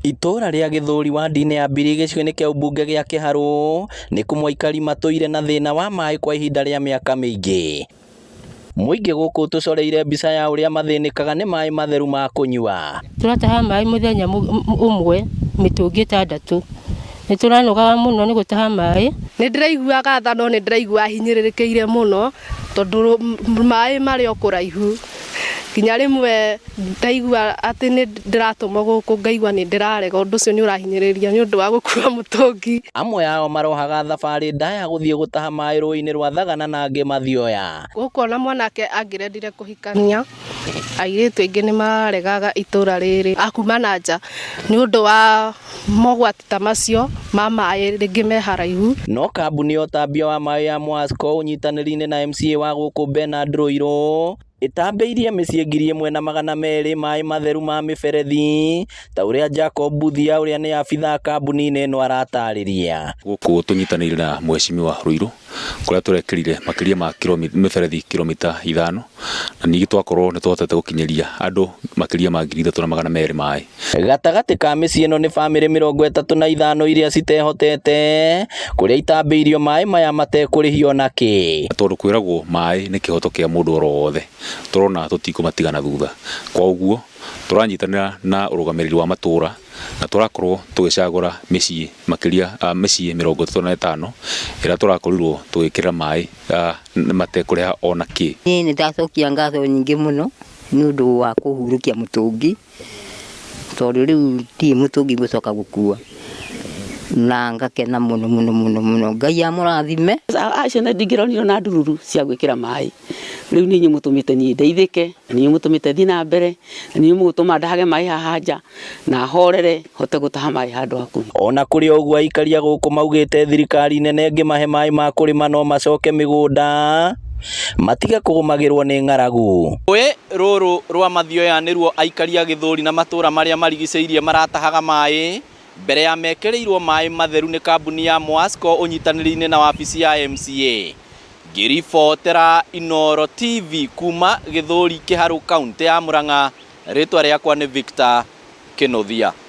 Itũra rĩa Gĩthũri wadi-inĩ ya Mbiri gĩcigo-inĩ kĩa ũmbunge gĩa Kĩharũ nĩ kũmwe aikari matũire na thĩna wa maĩ kwa ihinda rĩa mĩaka mĩingĩ. Mũingĩ gũkũ tũcoreire mbica ya ũrĩa mathĩnĩkaga nĩ maĩ matheru ma kũnyua. Tũrataha maĩ mũthenya ũmwe mĩtũngi 6. Nĩ tũranogaga mũno nĩ gũtaha maĩ. Nĩ ndĩraiguaga tha no nĩ ndĩraigua hinyĩrĩrĩkĩire mũno tondũ maĩ marĩ o kũraihu. Nginya rĩmwe ndaigua atĩ nĩ ndĩratũmwo gũkũ ngaigua nĩ ndĩrarega, ũndũ ũcio nĩ ũrahinyĩrĩria nĩ ũndũ wa gũkua mũtũngi. Amwe ao marohaga thabarĩ ndaya gũthiĩ gũtaha maĩ rũĩ-inĩ rwa Thagana na angĩ Mathioya. Gũkũ ona mwanake angĩrendire kũhikania, airĩtu aingĩ nĩ maregaga itũra rĩrĩ a kuma na nja nĩ ũndũ wa mogwati ta macio ma maĩ rĩngĩ me haraihu. No kambuni ya ũtambia wa maĩ ya Mwasco ũnyitanĩri-inĩ na MCA wa gũkũ Bernard Rũirũ ĩtambĩirie mĩciĩ 1200 maĩ matheru ma mĩberethi ta ũrĩa Jacob Buthia ũrĩa nĩ abithaa kambuni-inĩ ĩno aratarĩria. Gũkũ tũnyitanĩire na mheshimiwa Rũirũ kũrĩa tũrekĩrire makĩria ma mĩberethi kilomita 5 na ningĩ twakorwo nĩ tũhotete gũkinyĩria andũ makĩria ma 3200 maĩ. Gatagatĩ ka mĩciĩ ĩno nĩ bamĩrĩ 35 iria citehotete kũrĩa itambĩirio maĩ maya matekũrĩhio nakĩ. Tondũ kwĩragwo maĩ nĩ kĩhoto kĩa mũndũ oro wothe, tũrona tũtikũmatigana thutha. Kwa ũguo tũranyitanĩra na ũrũgamĩrĩri wa matũra na tũrakorwo tũgĩcagũra mĩciĩ makĩria mĩciĩ 35 ĩrĩa tũrakorirwo tũgĩkĩra maĩ matekũrĩha ona kĩ. Niĩ nĩ ndacokia ngatho nyingĩ mũno nĩ ũndũ wa kũhurũkia mũtũngi tondũ rĩu ndirĩ mũtũngi ngũcoka gũkua na ngakena mũno mũno mũno mũno. Ngai amũrathime. Acio na ndingĩronire na ndururu cia gwĩkĩra maĩ. Rĩu nĩ inyuĩ mũtũmĩte niĩ ndeithĩke, na nĩ inyuĩ mũtũmĩte thiĩ na mbere, na nĩ inyuĩ mũgũtũma ndahage maĩ haha nja na horere hote gũtaha maĩ handũ hakuhĩ. Ona kũrĩ ũguo aikari a gũkũ maugĩte thirikari nene ĩngĩmahe maĩ ma kũrĩma no macoke mĩgũnda matige kũgũmagĩrwo nĩ ng'aragu. Rũĩ rũrũ rwa Mathioya nĩruo aikari a Gĩthũri na matũra marĩa marigicĩirie maratahaga maĩ mbere ya mekĩrĩirwo maĩ matheru nĩ kambuni ya Mwasco ũnyitanĩri-inĩ na wabici ya MCA. Ngĩribotera Inooro TV kuma Gĩthũri Kĩharũ kaunti ya Murang'a, rĩtwa rĩakwa nĩ Victor Kĩnuthia.